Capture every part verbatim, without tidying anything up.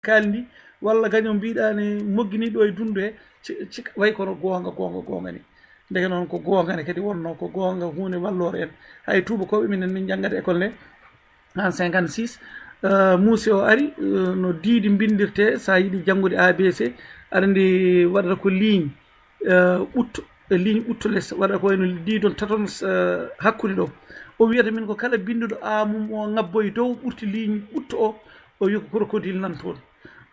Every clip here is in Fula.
Kalndi, walla gaño mbiɗa ne moggini ɗo e dundu he, ci-, ci-, way kono goonga, goonga, goonga ni. Ndeke noon ko goonga ne kadi wonno, ko goonga huunde walloore en. Hay tuubakooɓe minen min njanngata école nde, en cinquante-six, euh, muuse o ari, euh, no diidi mbindirte, so a yiɗi janngude A B C, aɗa anndi waɗata ko ligne, euh, ɓutto, e ligne ɓutto les, waɗata ko wayno diidon taton, euh, hakkunde ɗo. O wiyata min ko kala binnduɗo A mum o ŋabboy dow ɓurti ligne ɓutto o, o wiya ko crocodile nan toon.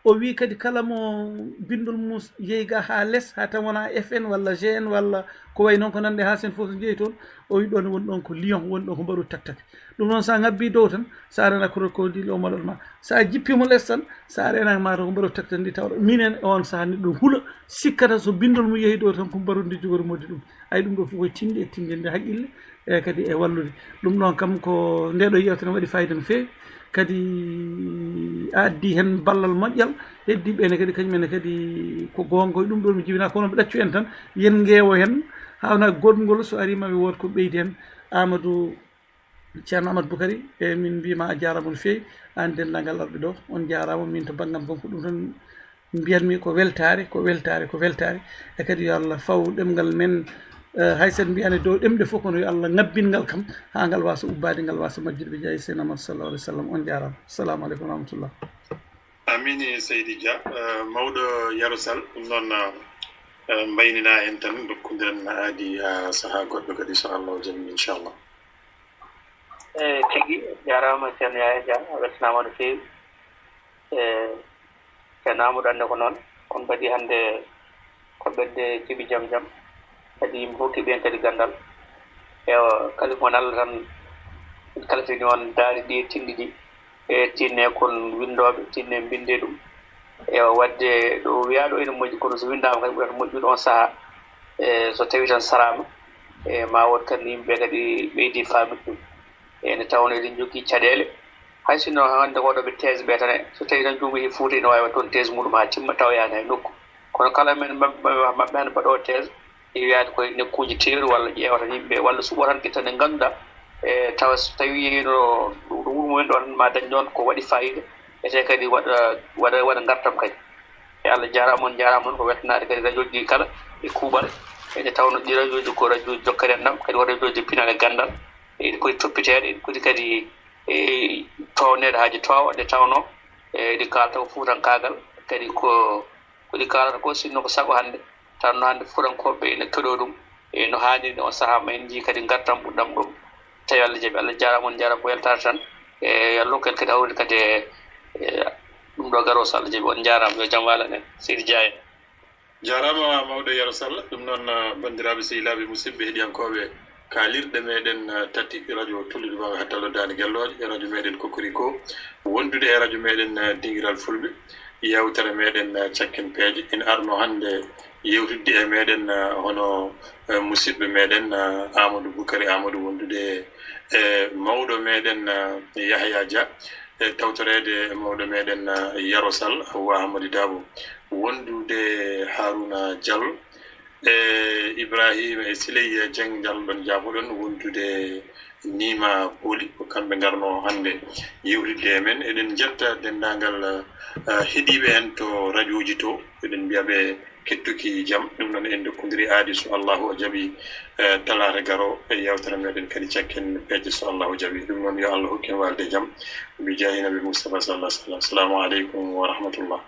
O wi kadi kala mo binndol mum yehi ga haa les, haa tan wona F N walla G N walla ko wayi noon ko nanndi haa sen fof so jeyi toon, o wi ɗoon woni ɗoon ko lion, woni ɗoon ko mbaɗu taktake. Ɗum noon so a ŋabbi dow tan, so a rena crocodile o maɗol ma. So a jippiima les tan, so a rena ma to ko mbaɗu taktake ndi tawɗo. Minen e on sahaa neɗɗo hula sikkata so binndol mum yehi dow tan ko mbaɗu ndi jogori moddi ɗum. Ay ɗum ɗo fof koye tinde e tindinde haqqille. E kadi e wallude. Ɗum ɗon kam ko nde ɗo yewtere waɗi fayida no feewi. Kadi a addi heen ballal moƴƴal. Heddiiɓe ene kadi, kañum ene kadi ko goonga, ko ɗum ɗo mi jibinaa, kono ɓe ɗaccu en tan, yen ngeewo heen, haa wona goɗngol, so arii ma ɓe wood ko ɓeydi heen. Amadou, Ceerno Amadou Boukari, e min mbiima a jaaraama no feewi, aan denndaangal arɓe ɗo, on jaaraama, min to banngam kam ko ɗum tan mbiyanmi, ko weltaare, ko weltaare, ko weltaare. E kadi yo Allah faw ɗemngal men, eh, hay sen mbiyani dow ɗemɗe fof, kono yo Allah ŋabbin ngal kam, haa ngal waasa ubbaade, ngal waasa majjude, bi jaahi Seydina Muhammad sallallahu alaihi wasallam. On jaaraama. Assalamu alaikum wa rahmatullah. Amin, Seydi Dia. Eh, mawɗo Yero Sall, ɗum noon, eh, mbaynina en tan, ndokkondiren aadi haa sahaa goɗɗo kadi, so Allah jaɓi, inchallah. Eh, tigi, jaaraama, Ceerno Yahya Dia, a weltanaama no feewi. Eh, Ceerno Amadou, annde ko noon, on mbaɗi hannde ko ɓetde keɓi jam jam, kadi yimɓe fof keɓi heen kadi ganndal. Ewa, kala ko won Allah tan, kala fini on daari ɗi, tinndi ɗi, e tinne kon winndooɓe, tinne mbinndee ɗum. Ewa, waɗde ɗo wiyaa ɗo ene moƴƴi, kono so winndaama kadi ɓurata moƴƴude on sahaa. E so tawii tan saraama, e ma wood kadi yimɓe kadi ɓeydi faamde ɗum. E nde tawnoo eɗen njogii caɗeele, hay sinno hannde ko ɗo ɓe thèse ɓe tan, so tawii tan juumo yehi Fuuta, ene waawi waɗde toon thèse muɗum haa timma, tawa yaani hay nokku. Kono kala men maɓɓe, maɓɓe hannde mbaɗoowo thèse, e wiyaade koye nokkuuji teeru, walla ƴeewa tan yimɓe, walla suɓo tan ƴetta nde ngannduɗaa, e tawa so tawii yehiino ɗo, ɗo wuro mumen ɗo tan, ma dañ ɗoon ko waɗi faayiida, ete kadi waɗa, waɗa, waɗa ngartam kadi. E Allah jaaraama, on njaaraama noon ko weltanaade kadi rajooji ɗi kala e kuuɓal. Ene tawnoo ɗi rajooji ko rajooji jokkere enɗam, kadi ko rajooji pinal e ganndal. Eɗi poti toppiteede, eɗi poti kadi e toowneede haa ɗi toowa, nde tawnoo, e, ɗi kaalata ko fuutankaagal, kadi ko, ko ɗi kaalata ko, sinno ko sago hannde, tan no hannde fuutankooɓe ene keɗoo ɗum, e no haaniri ni, on sahaa ma en njii kadi ngartam ɓurɗam ɗum. Tawi Allah jaɓi, Allah jaaraama, on njaaraama, ko weltaare tan. E, yo Allah hokku en kadi hawrude kadi e, e ɗum ɗo garoo, so Allah jaɓi, on njaaraama, yo jam walan en, Seydi Dia en. Jaaraama mawɗo Yero Sall. Ɗum noon, eh, banndiraaɓe, sehilaaɓe, musidɓe heɗiyankooɓe kaalirɗe meɗen, eh, tati radio Tullude Baaba Hattalo Daande Gellooje, e radio meɗen Kokoriko, wondude e radio meɗen, eh, Dingiral Fulɓe, yewtere meɗen, eh, Cakken Peeje. En arno hannde yewtidde e meɗen, eh, hono, eh, musidɓe meɗen, eh, Amadou Boukari Amadou, wondude e mawɗo meɗen, eh, Yahya Dia, e tawtoreede e mawɗo meɗen, eh, Yero Sall, Hawwa Amadou Dabo, wondude Haruna Diallo, e Ibrahima e Siley Dieng, njalɗon, jaaboɗon wondude Nima Boli, ko kamɓe ngarno hannde yewtidde e men. Eɗen njetta denndaangal, eh, heɗiiɓe en to radiooji to, eɗen mbiya ɓe kettuki jam. Ɗum noon en ndokkondiri aadi, so Allahu o jaɓi, eh, talaata garo e yewtere meɗen kadi Cakken Peeje, so Allahu jaɓi. Ɗum noon yo Allah hokku en waalde jam. Bi jaahi Nabi Mustafa sallallahu alaihi wasallam. Assalamu alaikum wa rahmatullah.